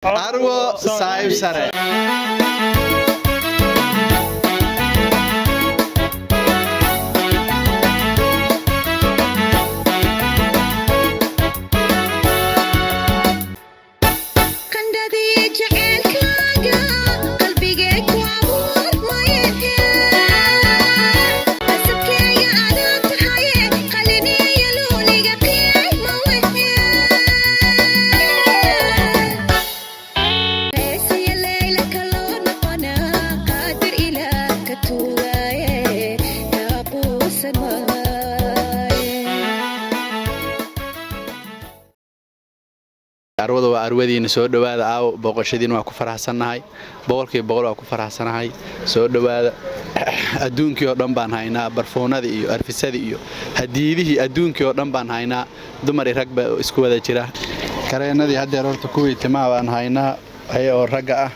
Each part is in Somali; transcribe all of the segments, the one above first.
Arwo Saaxiib Sare. Qandhadii jaceylkaaga qalbigay ku abuurmaye, qasabkeeya adaa tahaye, qaliniya luuliga qiima wehe. Heesaya leyla kaloo noqona, qaadir ilaah ka tuugaaye, kaa quusan maaye. Arwada waa arwadiina, soo dhowaada. Aawo booqashadiina waa ku faraxsannahay, 100% waa ku faraxsanahay. Soo dhowaada. Adduunkii oo dhan baan haynaa, barfuunadii iyo arfisadii iyo hadiidihii, adduunkii oo dhan baan haynaa. Dumar iyo rag baa isku wada jira. Kareenadii haddeer horta kuwii timaha baan haynaa oo ragga ah.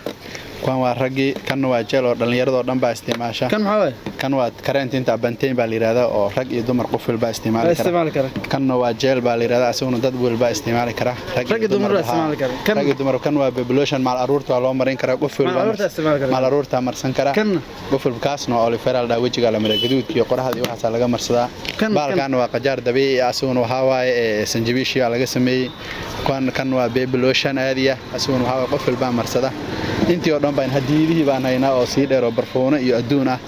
Kuwan waa raggii, kanna waa jeel oo dhallinyaradoo dhan baa isticmaasha. Kan maxaa waay? Kan waa kareenta inta banteyn baa la yidhahdaa, oo rag iyo dumar qof walbaa isticmaali kara. Isticmaali kara. Kanna waa jeel baa la yidhahdaa, asaguna dad walbaa isticmaali kara. Rag iyo dumar baa isticmaali kara. Rag iyo dumar. Kan waa baby lotion, maal aruurta waa loo marin karaa, qof walba. Maal aruurta isticmaali kara. Maal aruurta marsan kara. Kanna? Qof walba. Kaasna waa aloe vera la dhahaa, wejiga la mariya, gaduudka iyo qoraxda iyo waxaasaa laga marsadaa. Baalkan waa qajaar dabiici ah, asaguna waxaa waaye sanjabiishii laga sameeyey. Kan waa baby lotion aadi ah, asaguna waxaa waaye qof walbaa marsada. Intii oo dhan baan hadiidihii baan haynaa oo sii dheer oo barfuuno iyo adduun ah,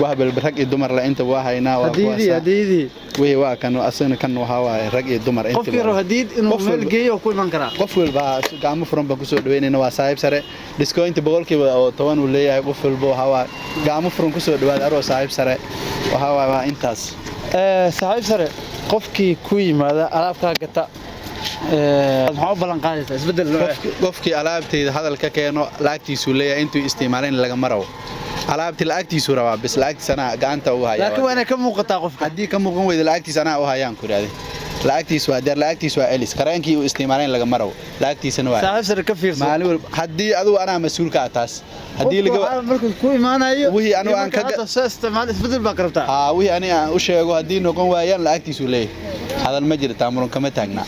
wax walba rag iyo dumar le inta waa haynaa, waa hadiidii kuwaasa. Hadiidii. Wixii waa kan, asagana kan waxaa waaye rag iyo dumar intiba. Qofkii rabo hadiid inuu Qof meel walba. geeyo oo ku iman karaa. Qof walba gacmo furan baan kusoo dhaweynayna. Waa Saaxiib Sare, discount 10% uu leeyahay. Qof walba waxaa waaye gacmo furan kusoo dhawaada Arwo Saaxiib Sare. Waxaa waaye waa intaas. Saaxiib Sare, qofkii ku yimaada alaabkaa gata, maxaa u ballan qaadaysaa isbeddel noocee? Qofkii alaabtayda hadal ka keeno, lacagtiisuu leeyahay intuu isticmaalin lagama rabo. Alaabtii lacagtiisuu rabaa bis, lacagtiis anaa gacanta ugu haya. Laakiin waa inay ka muuqataa qofka. Haddii ka muuqan weyda, lacagtiis anaa u hayaan ku idhahde. Lacagtiis waa diyaar, lacagtiis waa elis. Kareenkii uu isticmaalayn lagama rabo, lacagtiisana waa Saaxiib Sare ka fiirso. Maalin walba haddii adigu anaa mas-uulka ah taas haddii qofku laga waxaa markuu ku imaanayo Wixii anigu iyo aan marka ka hadda soo isticmaal, isbeddel baa ka rabtaa. Haa, wixii aniga aan u sheego haddii noqon waayaan, lacagtiisuu leeyahay. Hadal ma jirtaa, muran kama taagnaa.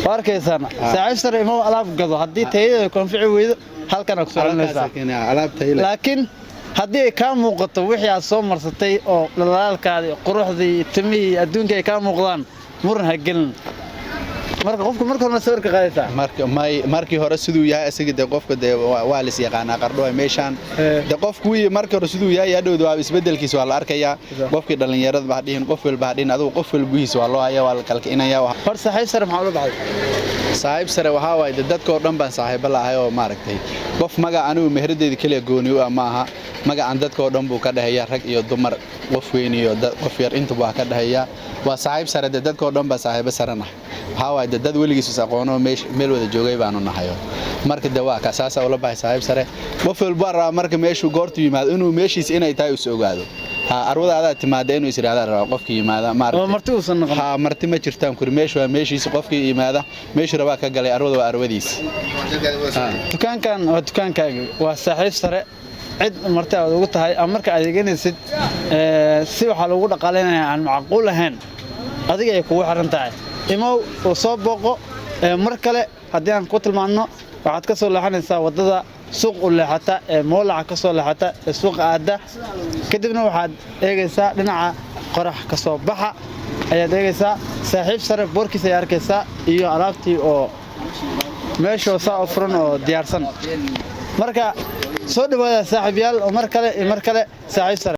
Waa arkaysaan, Saaxiib Sare ima alaab gado, haddii tayadeeda ku anfici weydo halkan aad ku soconaysaa. Alaabta. Laakiin haddii ay kaa muuqato wixii aad soo marsatay oo dhalaalkaadii, quruxdii, timihii, adduunka ay kaa muuqdaan, muran ha gelin. Marka qofku marka horena sawirka qaadaysaa. Marka may markii hore siduu yahay isaga de qofka de waa lis yaqaanaa qardho meeshaan. De qofku wii markii hore siduu yahay, hadhowda waa isbedelkiisa waa la arkayaa. Qofkii dhallinyarada baa dhihin, qof walba ha dhihin, adigu qof walbihiisa waa loo hayaa, waa la kalkicinaya. Hor Saaxiib Sare maxaa ula baxday? Saaxiib Sare waxaa waaye de dadkoo dhan baan saaxiibo la ahay oo maaragtay qof magac anigu meheradeeda keliya gooni u ah ma aha. Magacan dadkoo dhan buu ka dhexeeya, rag iyo dumar, qof weyn iyo qof yar intuba waa ka dhexeeya. Waa Saaxiib Sare, de dadkoo dhan baa saaxiibo sare nahay. Waxaa waaye de dad weligiis is aqoono, meel wada joogay baanu nahayo. Marka de waa ka saasaa ula baxay Saaxiib Sare. Qof walba rabaa marka meeshuu goortu yimaado inuu meeshiis inay tahay is ogaado. Ha arwada adaa timaada inuu is yidhaahdaa rabaa qofkii yimaada oo maaragtay. Marti uusan noqon. Haa, marti ma jirtaan kuri, meeshu waa meeshiisa. Qofkii yimaada meeshu rabaa ka galay, arwada waa arwadiisa. Dukaankan waa dukaankaaga, waa Saaxiib Sare. Cid marti aad ugu tahay ama marka adeeganaysid, si waxaa lagu dhaqaalaynayaa aan macquul ahayn, adiga ay kugu xiran tahay. Imow oo soo booqo. Mar kale haddii aan ku tilmaanno, waxaad ka soo leexanaysaa waddada suuq u leexata ee moolaca ka soo leexata ee suuqa aadda, kadibna waxaad eegaysaa dhinaca qorax ka soo baxa ayaad eegaysaa. Saaxiib Sare boorkiisa ayaad arkaysaa iyo alaabtii oo meeshoo saa u furan oo diyaarsan. Marka soo dhawaada saaxiibyaal, oo mar kale iyo mar kale Saaxiib Sare.